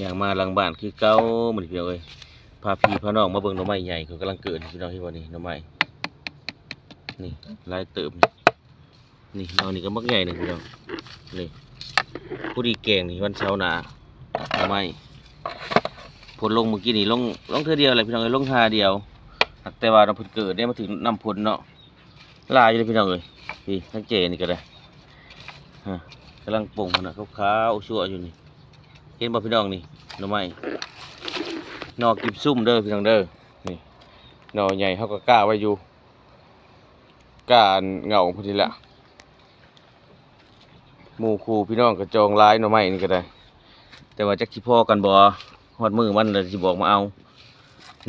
ຍ່າງມາຫຼັງບ້ານຄືເກົ່າມື້ນີ້ພີ່ນ້ອງເອີຍ ພາພີ່ພານ້ອງມາເບິ່ງໜໍ່ໄມ້ໃຫຍ່ ຂ້ອຍກຳລັງເກີດ ພີ່ນ້ອງເຫັນບໍ່ນີ້ ໜໍ່ໄມ້ນີ້ ຫຼາຍເຕີບ ນີ້ ໜໍ່ນີ້ກໍບັກໃຫຍ່ໜຶ່ງພີ່ນ້ອງ ນີ້ ພໍດີແກງນີ້ ວັນເສົາໜ້າ ໜໍ່ໄມ້ ຝົນລົງມື້ກີ້ນີ້ ລົງ ລົງເທື່ອດຽວແຫຼະພີ່ນ້ອງເອີຍ ລົງຫາດຽວ ແຕ່ວ່າເນາະ ເພິ່ນເກີດໄດ້ມາຖືກນ້ຳຝົນເນາະ ຫຼາຍຢູ່ເດ້ພີ່ນ້ອງເອີຍ ນີ້ ທັງແຈນີ້ກໍໄດ້ ຮະ ກຳລັງປົ່ງຫັ້ນນະ ຂາວໆຊົ່ວຢູ່ນີ້ ເຫັນບໍ່ພີ່ນ້ອງນີ້ ໜໍ່ໄມ້ ໜໍ່ກິບຊຸມເດີພີ່ນ້ອງເດີ ນີ້ ໜໍ່ໃຫຍ່ເຮົາກໍກ້າໄວ້ຢູ່ ກ້າອັນເຫງົ້າພຸ້ນນີ້ແຫຼະ ໝູ່ຄູ່ພີ່ນ້ອງກໍຈອງຫຼາຍໜໍ່ໄມ້ນີ້ກໍໄດ້ ແຕ່ວ່າຈັກຊິພໍກັນບໍ່ ຮອດມື້ມັນແລ້ວຊິບອກມາເອົາ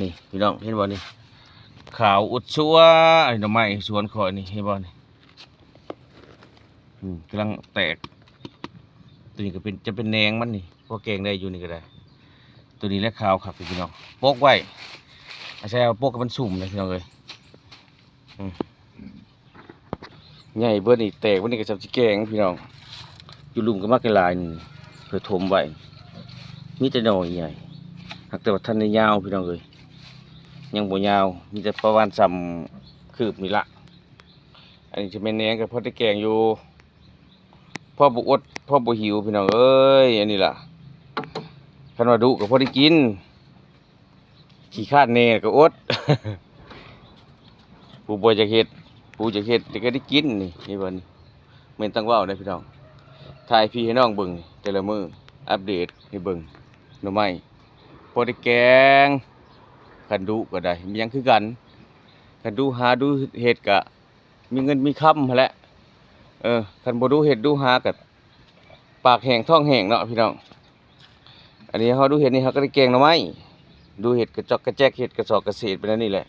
ນີ້ພີ່ນ້ອງເຫັນບໍ່ນີ້ ຂາວອຸດຊົ່ວ ໜໍ່ໄມ້ສວນຂ້ອຍນີ້ ເຫັນບໍ່ນີ້ ອືມ ກຳລັງແຕກ ຕົວນີ້ກໍເປັນ ຈະເປັນແໜງມັນນີ້ ພໍແກງໄດ້ຢູ່ນີ້ກໍໄດ້ ຕົວນີ້ແຫຼະຂາວຄັກພີ່ນ້ອງ ປົກໄວ້ ອາໄສວ່າປົກໃຫ້ມັນຊຸ່ມນະພີ່ນ້ອງເອີຍ ອືມ ໃຫຍ່ເບິດນີ້ ແຕກເບິດນີ້ກໍສ່ຳຊິແກງພີ່ນ້ອງ ຢູ່ລຸ່ມກໍມັກຫຼາຍນີ້ ເພື່ອຖົມໄວ້ ມີແຕ່ໜໍ່ໃຫຍ່ ຫາກແຕ່ວ່າທັນໄດ້ຍາວພີ່ນ້ອງເອີຍ ຍັງບໍ່ຍາວ ມີແຕ່ປະມານສ່ຳຄືບນີ້ລະ ອັນນີ້ຈະແມ່ນແໜງ ກໍພໍໄດ້ແກງຢູ່ ພໍບໍ່ອົດ ພໍບໍ່ຫິວພີ່ນ້ອງເອີຍ ອັນນີ້ລະ ຄັນວ່າດຸກໍພໍໄດ້ກິນ ຂີ້ຄ້ານແດ່ກໍອົດ ຜູ້ບໍ່ຢາກເຮັດ ຜູ້ຢາກເຮັດແຕ່ກໍໄດ້ກິນນີ້ ເຫັນບໍ່ນີ້ ແມ່ນຕ້ອງເວົ້າເດ້ພີ່ນ້ອງ ຖ່າຍພີ່ໃຫ້ນ້ອງເບິ່ງ ແຕ່ລະມື້ອັບເດດໃຫ້ເບິ່ງ ໜໍ່ໄມ້ ພໍໄດ້ແກງ ຄັນດຸກໍໄດ້ ມີຫຍັງຄືກັນ ຄັນດຸຫາດຸເຮັດກະ ມີເງິນມີຄຳຫັ້ນແຫຼະ ເອີ ຄັນບໍ່ດຸເຮັດດຸຫາກໍປາກແຫ້ງທ້ອງແຫ້ງເນາະພີ່ນ້ອງ ອັນນີ້ເຮົາດຸເຮັດນີ້ ເຮົາກໍໄດ້ແກງໜໍ່ໄມ້ ດຸເຮັດກະຈອກກະແຈກ ເຮັດກະຊອກກະເສດໄປແນວນີ້ແຫຼະ